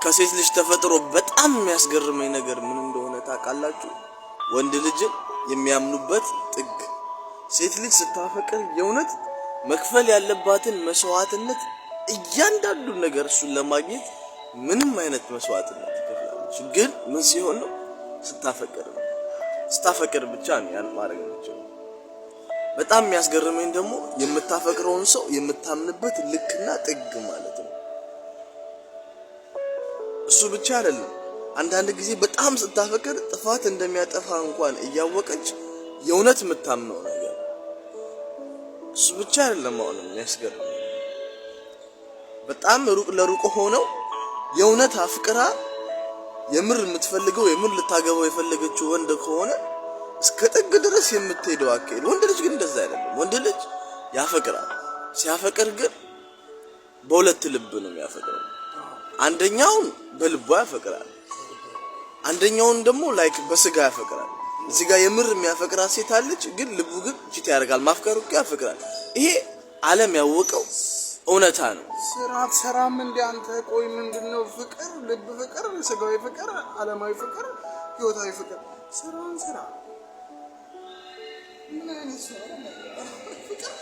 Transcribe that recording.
ከሴት ልጅ ተፈጥሮ በጣም የሚያስገርመኝ ነገር ምን እንደሆነ ታውቃላችሁ? ወንድ ልጅን የሚያምኑበት ጥግ። ሴት ልጅ ስታፈቅር የእውነት መክፈል ያለባትን መስዋዕትነት፣ እያንዳንዱን ነገር እሱን ለማግኘት ምንም አይነት መስዋዕትነት ትከፍላለች። ግን ምን ሲሆን ነው? ስታፈቅር ነው። ስታፈቅር ብቻ ነው ያን ማድረግ የምትችለው። በጣም የሚያስገርመኝ ደግሞ የምታፈቅረውን ሰው የምታምንበት ልክና ጥግ ማለት ነው። እሱ ብቻ አይደለም። አንዳንድ ጊዜ በጣም ስታፈቅር ጥፋት እንደሚያጠፋ እንኳን እያወቀች የእውነት የምታምነው ነገር፣ እሱ ብቻ አይደለም። አሁንም የሚያስገርመኝ በጣም ሩቅ ለሩቅ ሆነው የእውነት አፍቅራ የምር የምትፈልገው፣ የምር ልታገባው የፈለገችው ወንድ ከሆነ እስከ ጥግ ድረስ የምትሄደው አካሄድ። ወንድ ልጅ ግን እንደዛ አይደለም። ወንድ ልጅ ያፈቅራል። ሲያፈቅር ግን በሁለት ልብ ነው የሚያፈቅረው። አንደኛውን በልቡ ያፈቅራል፣ አንደኛውን ደግሞ like በስጋ ያፈቅራል። እዚህ ጋር የምር የሚያፈቅራት ሴት አለች፣ ግን ልቡ ግን cheat ያደርጋል። ማፍቀሩ እኮ ያፈቅራል። ይሄ ዓለም ያወቀው እውነታ ነው። ስራ አትሰራም እንደ አንተ? ቆይ ምንድነው ፍቅር? ልብ ፍቅር፣ ስጋዊ ፍቅር፣ ዓለማዊ ፍቅር፣ ህይወታዊ ፍቅር። ስራን ስራ። ምን አይነት ሰው ነው? ፍቅር።